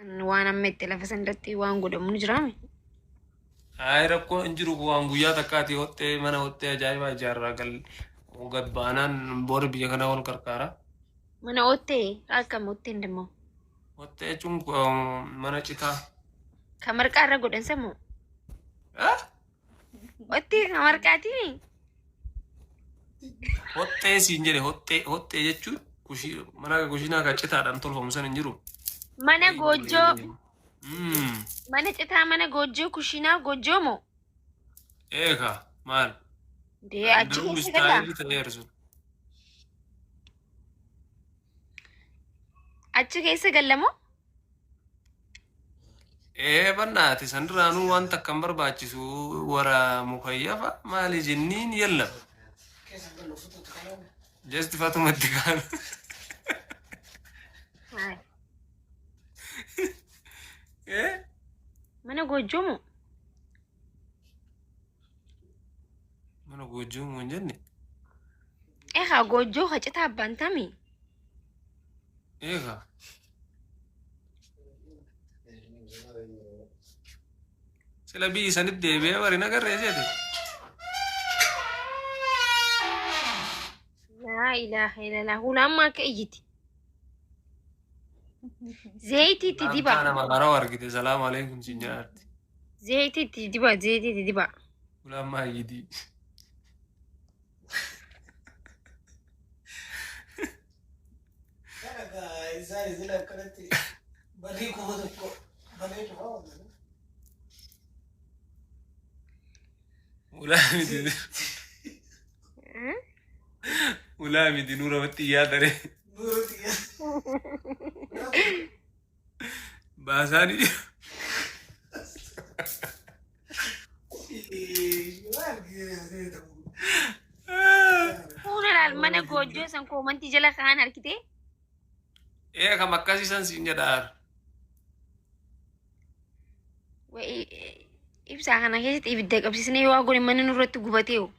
Waan amma itti lafa san irratti waan godhamu ni jiraame. Ayi rakkoo hin jiru, waan guyyaa takkaati. Hoxxee mana hoxxee ajaa'ibaa ijaarraa gal gad baanaan boori biyya kanaa wal qarqaara. Mana ottee akkam otteen immoo? Hoxxee jechuun mana citaa. Kan marqaa irra godhan samoo? Ah? Ottee kan marqaatii? Hoxxee siin jedhe, hoxxee. Hoxxee jechuun mana kushiinaa kan citaadhaan tolfamu san hin jiru. Mana goojjoo. Mana citaa, mana goojjoo, kushiinaa goojjoo moo? Eeka maal? Dee achi Garuu keessa galaa? style ta'eera sun. Achi keessa gallamoo? Ee, bannaati san duraanuu waan takka hin barbaachisu, wara mukayyafa maali jenniin yallam. Just fatumatti kaanu. Hayi. Eh? Mana goojjoo moo? Mana goojjoo moo hin jenne? Eegaa goojjoo ka citaa abbaan tamii? Eegaa. Sila biyyi sanitti deebi'ee bari nagarree seete. Laa ilaaha illallah. Hulaan maa akka iyyiti? Zeeyitii itti diba. Laamtaa nama harawa argite, salaamu alaikum siin jedhaarti. Zeeyitii itti diba. Zeeyitii itti diba. Hulaan maa iyyiti? Isaan isin akkanatti barii 1000 banee cufaa oolan. Ulaa miti. Ulaa miti, nuura watti yaadare. Nuura xiyyaa. Baasaanii. Fuula laal, mana goojjoo san koomantii jala kaan argite. Ee, kam akkasii san siin jedhaa. Ibsaa kana keessatti ibidda qabsiisnee yoo goone manni nurratti gubatee hoo.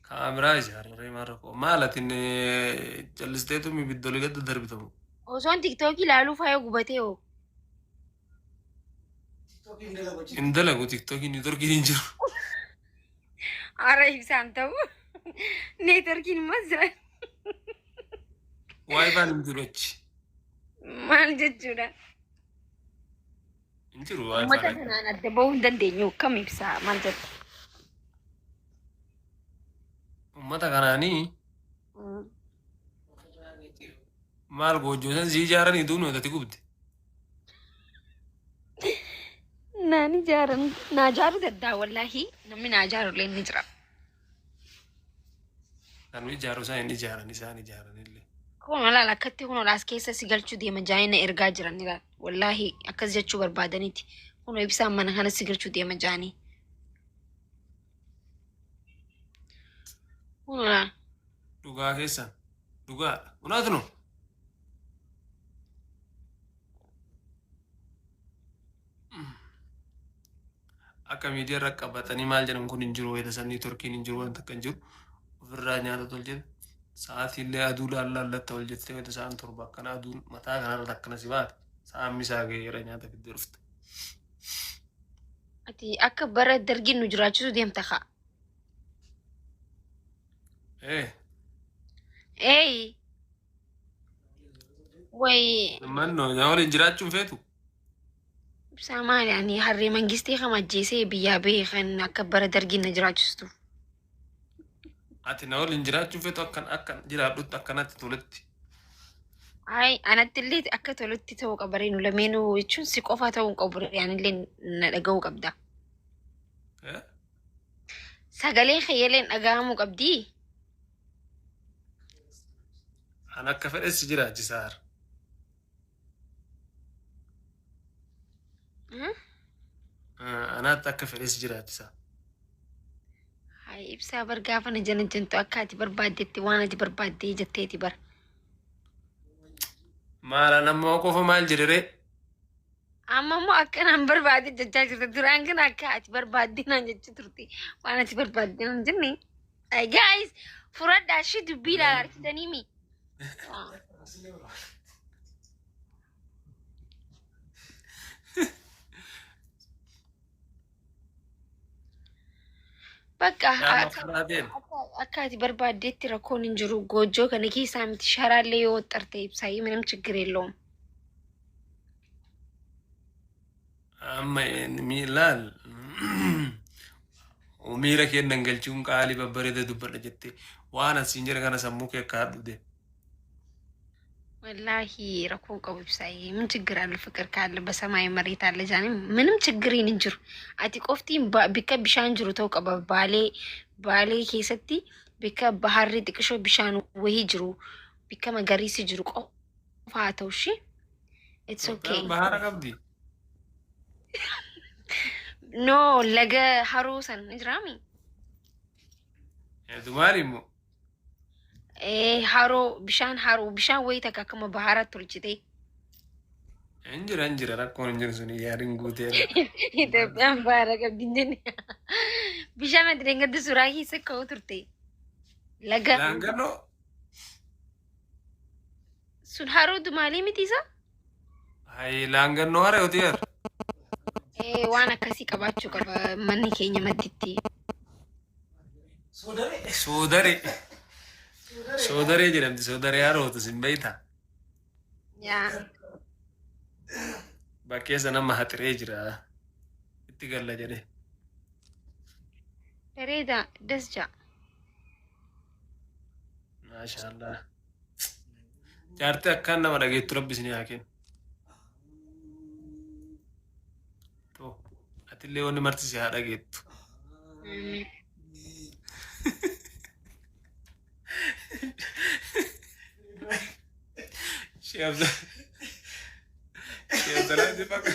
Kaameraa ijaarree maal rakkoo? Maal ati callisteetu ibidda olii gad darbitamu? Osoon tiktookii ilaaluu faaya gubatee hoo. Hin dalagu tiktookiin, neetworkiin hin jiru. Ara ibsaan ta'u. Neetworkiin immoo jira. WiFi'n hin jiru achi. Maal jechuudha? Hin jiru Uummata WiFi'n. kanaan adda bahuu hin dandeenyu, kam ibsaa maal jettu? Uummata kanaanii maal goojjoo san sii ijaaranii duunu ati gubde. Naan ijaaran, naa ijaaruu danda'a, wallaahi namni naa ijaaru illee ni jira. Kan ijaaru isaan hin ijaaran, isaan ijaaran illee. Kun olaal akkatti kun olaas keessa si galchuu deema jaanii na ergaa jiran ilaal. Wallaahi akkas jechuu barbaadaniiti. Kun ibsaan mana kana si galchuu deema jaanii. Kun olaal. Dhugaa keessan dhugaadha. Unaatnu. Akka miidiyaa irra qabatanii maal jedhan kun hin jiru, wayita san neetworkiin hin jiru, wanta akka hin jiru ofirraa nyaata tolchite, sa'aatii illee aduu laallatta ol jettee, wayita sa'aan 7 akkana aduun mataa kanarra akkana si baate, sa'aan misaa ga'eera, nyaata fiddee dhufte. Ati akka bara dargiin nu jiraachisu deemta kaa. Ee. Eeyi. Wayi. Mannoo yaa waliin jiraachuun feetu. Ibsaa maali, ani harree mangistii kam ajjeesee biyyaa bahe kan akka bara dargiin na jiraachistu? Ati na waliin jiraachuun feetu, akkan akkan jiraadhutti akkanatti toletti. Ay, anatti illee akka tolutti ta'uu qaba ree, nu lameenuu jechuun si qofa ta'uu hin qabu ree, anillee na dhaga'uu qabda. Eh? Sagalee kiyyaleen dhaga'amuu qabdii? An akka fedhes si jiraachisaara. Hmm? Anaatti akka fedhes jiraachisa. Hay ibsaa, bar gaafa na jala jentu akka ati barbaaddetti, waan ati barbaaddee jetteeti bar. Maal, an ammoo qofa maal jedhe ree? Amma immoo akka naan barbaade jechaa jirta. Duraan kan akka ati barbaaddee naan jechuu turte. Waan ati barbaaddee naan jenne. Ay guys, furadhaa ishee dubbii ilaalaa argitanii mi? Bakka Naannoo akka karaa deema. akka ati barbaaddeetti rakkoon hin jiru. Goojjoo kana keessaa miti sharaallee yoo waxxarte ibsaayee ምንም ችግር የለውም። Amma miilaal miira kennan galchuun qaalii babbareeda dubbadha jettee waan asiin jedhe kana sammuu kee akka haadhu deema. ወላሂ rakkoon qabu ibsaayee ምን ችግር አለ? ፍቅር ካለ በሰማይ መሬት አለ ጃኒ ምንም ችግር hin jiru. Ati qofti bikka bishaan jiru ta'uu qaba. Baalee Baalee keessatti bikka baharri xiqqishoo bishaan wayii jiru bikka magariisi jiru qofa haa ta'u ishee. It's okay. Itoophiyaan bahara qabdi. No, laga haroo san ni jiraami? Maali immoo? Haroo bishaan haroo bishaan wayii takka akkuma baharatti tolchite. Hin jira, hin jira, rakkoon hin jiru suni yaariin guuteera. Itoophiyaan bahara qabdi hin jenne. Bishaan ati deeggarti suuraa keessa ka'uu turte. Laga Laangannoo sun haroo Dumaalee miti isa? Hayi laangannoo hara yoo ta'e. Waan akkasii qabaachuu qaba manni keenya madditti. Soodaree. Soodaree. Soodaree jedhamti, soodaree harootu sin beektaa? Yaa. Bakkee sana nama haxiree jira. Itti galla jedhee. Bareeda das ja'a. Maashaallah. Jaartii akkaan nama dhageettu rabbi isinii haa kennu. To atillee wanni marti si haa dhageettu. Amiin. Shee Abdalaa Shee Abdalaa si fakka.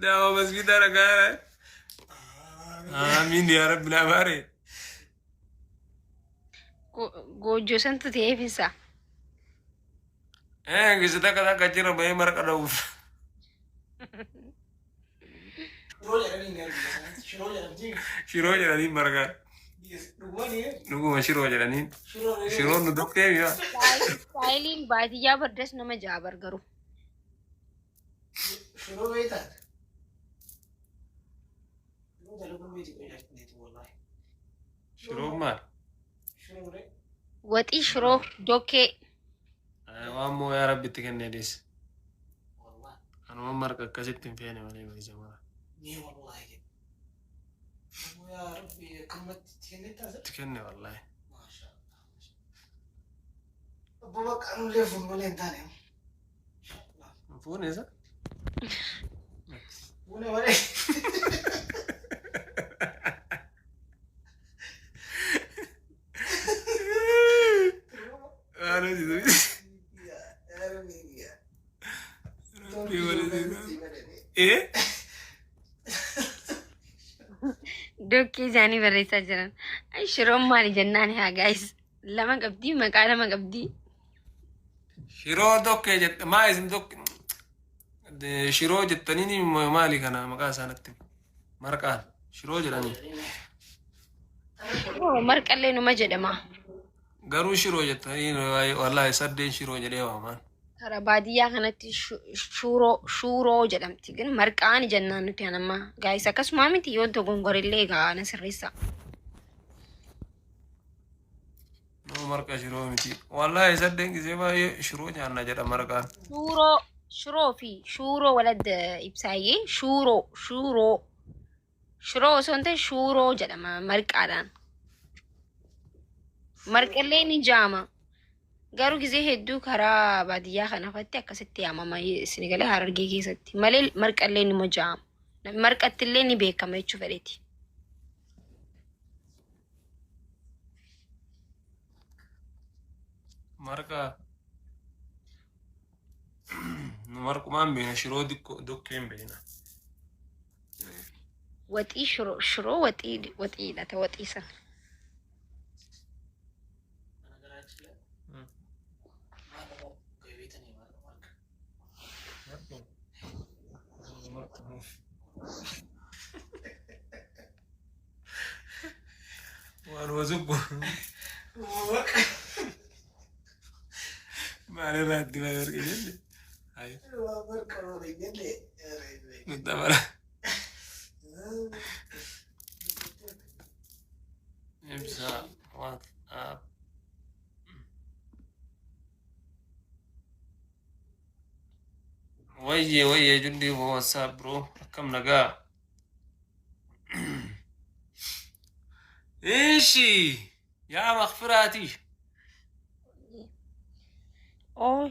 Daawa masgiida dhagaara. Amiin yaa rabbi naa baare. Goojjoo santu ta'eef isa. Gisa takka takka jira bahee marqa dha'uuf. Shiroo jedhanii hin arginu. Shiroo jedhamti. Shiroo jedhanii marqaa. Dhugumanii. Dhuguma shiroo jedhanii. Shiroo. Shiroon nu dokkee mi'a. Saayiliin baadiyyaa bardas nama ja'a bargaru. Shiroo beektaa? Shiroo dalaguun beekti qoyyaatti wallahi. Shiroon maal? Shiroo ree. Waxii shiroo dokkee. Waan moo yaa rabbi itti kennee dhiis. Wallahi. Anuma marqa akkasitti hin feene malee baay'isa mara. Ni wallahi. Yaa rabbi akkamatti itti kennee taasisa? Itti kenne wallahi. Maasha Allah. Abbo bakka nullee fuun malee hin taane. Fuune isa? Fuune malee. Waan hojii Yaa rabbi yaa. Rabbi waliin. Eh? Dokkee isaanii barreessaa jiran. Ay shiroon maali jennaan haa gaayis. Lama qabdii, maqaa lama qabdii. Shiroo dokkee jette maa isin dokke shiroo jettanii maali kana maqaa isaanatti marqaan shiroo jedhanii. Oh, marqallee numa jedhama. Garuu shiroo jettanii wallahi saddeen shiroo jedhee waamaan. Karaa baadiyyaa kanatti shuuroo shuuroo jedhamti. Gin marqaan jennaan nuti anamma. Gaayis akkasuma miti, yoo dogongorillee egaa na sirreessa. Nama marqa shiroo miti. Wallahi saddeen gisee baay'ee shiroo nyaanna jedha marqaan. Shuuroo, shiroo fi shuuroo walad ibsaayyee shuuroo shuuroo shiroo osoo hin ta'in shuuroo jedhama marqaadhaan. Marqallee ni jaama. Garuu gisee hedduu karaa baadiyyaa kanafatti akkasitti yaamama isin galee Harargee keessatti malee marqallee nima jaama. Marqattillee ni beekama jechuu fedheeti. Marqa nu marqumaan beekna, shiroo dikkoo dokkee hin beekna. Waxii shiroo shiroo waxii waxiidha ta waxii sana. በነገራችን ላይ ማለቀው ከቤት ነው የማለቀው። Waan wasubbu በቃ maalirraa itti marqe jenne. Hayi marqa ነው። nutti amala. Ibsa what up? Wayye wayye julli, what's up bro? Akkam nagaa? Ishi yaa makfiraati. Oo.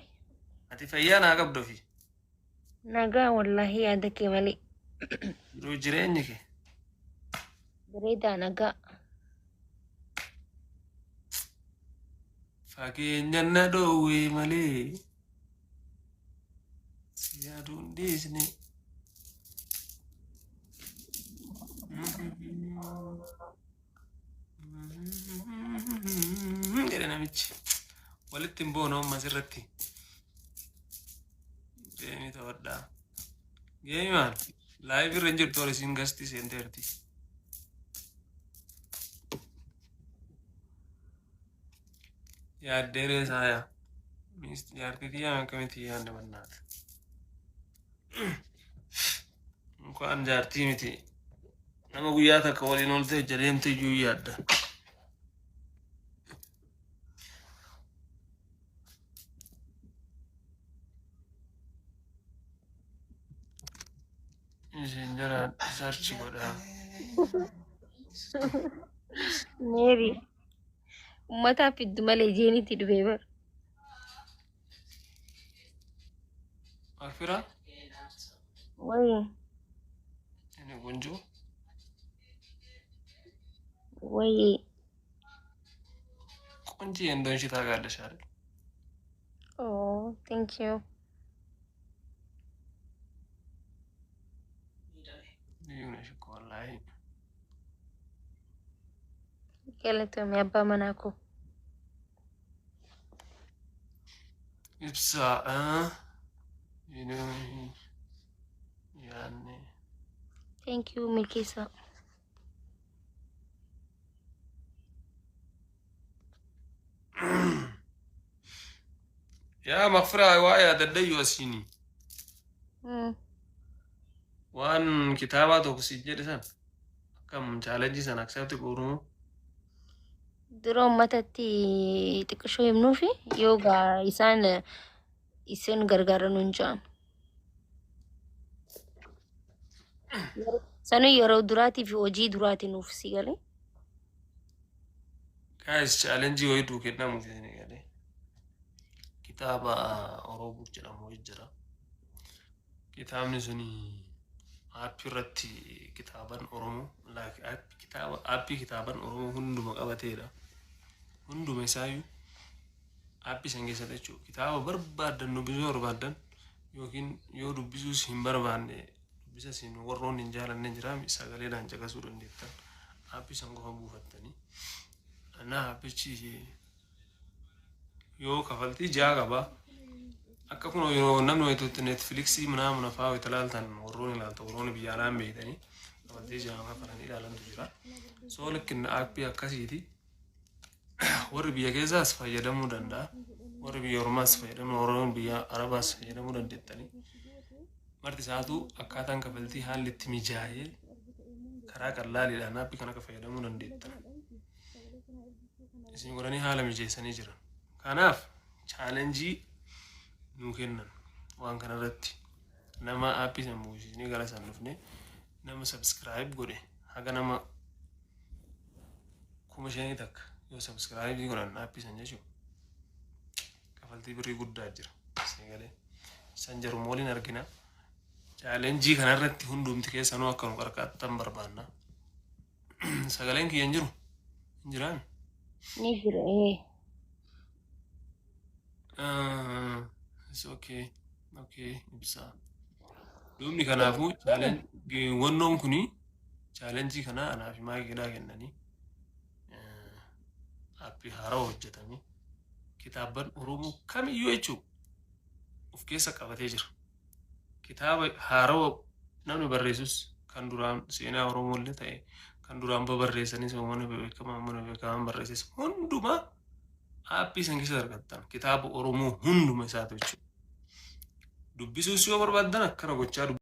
Ati fayyaa naa qabdu fi Nagaa wallaahi, yaada kee malee. Jiruu jireenyi kee. Bareedaa, nagaa. Fageenya na dhoowwee malee si yaaduun dhiisne. Jedhe namichi. Walitti hin boonu amma asirratti. Game taphadhaa. Game maal? Live irra hin jirtu, warri isiin guest seenteerti. Yaaddeeree saayaa. Jaartii tiyyaa akkamitti yaadda mannaata? Inkaan jaartii miti. Nama guyyaa takka waliin ooltee ija deemte iyyuu yaadda. Isin jala search godhaa. Meeri. Uummataaf fiddu malee jeenitti dhufee bar. Afira. Wayi. Inni gunjuu. Wayi. ቆንጆ እንደሆንሽ ታውቃለሽ አይደል? Oh, thank you. ልዩ ነሽ እኮ ወላሂ። Galatoomi abbaa manaa koo. Ibsaa yaanne. Thank you, milkeessaa. Yaa Makfiraa, waa yaadadhayyuu asiini. Waan kitaabaa tokko si jedhe san akkam challenge sana accept godhuu? Dura uummatatti xiqqishoo himnuufi yoo gaa isaan isin gargaaran hin jedhan. Sanuu yeroo duraatii fi hojii duraati nuuf si galee. Guys, challenge wayituu kennamuuf isin galee. Kitaaba Oromoo jedhamu wayii jira. Kitaabni suni app irratti kitaaban Oromoo, like app kitaaba app kitaaban Oromoo hunduma qabateedha. Hunduma isaayyuu app san keessatti jechuudha. Kitaaba barbaaddan dubbisuu barbaaddan yookiin yoo dubbisuus hin barbaanne, dubbisa isin warroonni hin jaalanne jira, sagaleedhaan caqasuu dandeettan. App san qofa buufattanii. Anaa appichi yoo kafaltii ja'a qaba. Akka kun yeroo namni wayituutti Netflix ምናምን afaa wayita ilaaltan, warroonni ilaaltan, warroonni biyya alaan beeytanii kafaltii ja'a kafalanii ilaalantu jira. So likkinna app akkasiiti. Warri biyya keessaas fayyadamuu danda'a. Warri biyya ormaas fayyadamuu, warroonni biyya arabaas fayyadamuu dandeettanii. Marti isaatu akkaataan kafaltii haalli itti mijaa'ee karaa qallaaliidhaan app kana akka fayyadamuu dandeettan. Isin godhanii haala mijeessanii jiran. Kanaaf challenge nuu kennan waan kanarratti nama app san buusisnee gara san dhufne nama subscribe godhe, haga nama 5,000 takka yoo subscribe godhan app san jechuudha. Kafaltii birrii guddaa jira. Isin galee san jaruma waliin argina. Challenge kanarratti hundumti keessanuu akka nu qarqaattan barbaanna. Sagaleen kiyya hin jiru? Hin jiraan? Ni jira ee. It's okay. Okay, ibsaa. Duubni kanaafuu wannoon kuni challenge kana anaa fi maaqiidhaa kennanii app haarawaa hojjetame kitaabban Oromoo kamiyyuu jechuun of keessa qabatee jira. Kitaaba haarawaa namni barreessus, kan duraan seenaa Oromoo illee ta'e, kan duraan babarreessanis, uummanni beekamaa uummanni beekamaan barreesses hundumaa app san keessa argattan, kitaaba Oromoo hunduma isaatu jechuudha. Dubbisuus yoo barbaaddan akkana gochaa.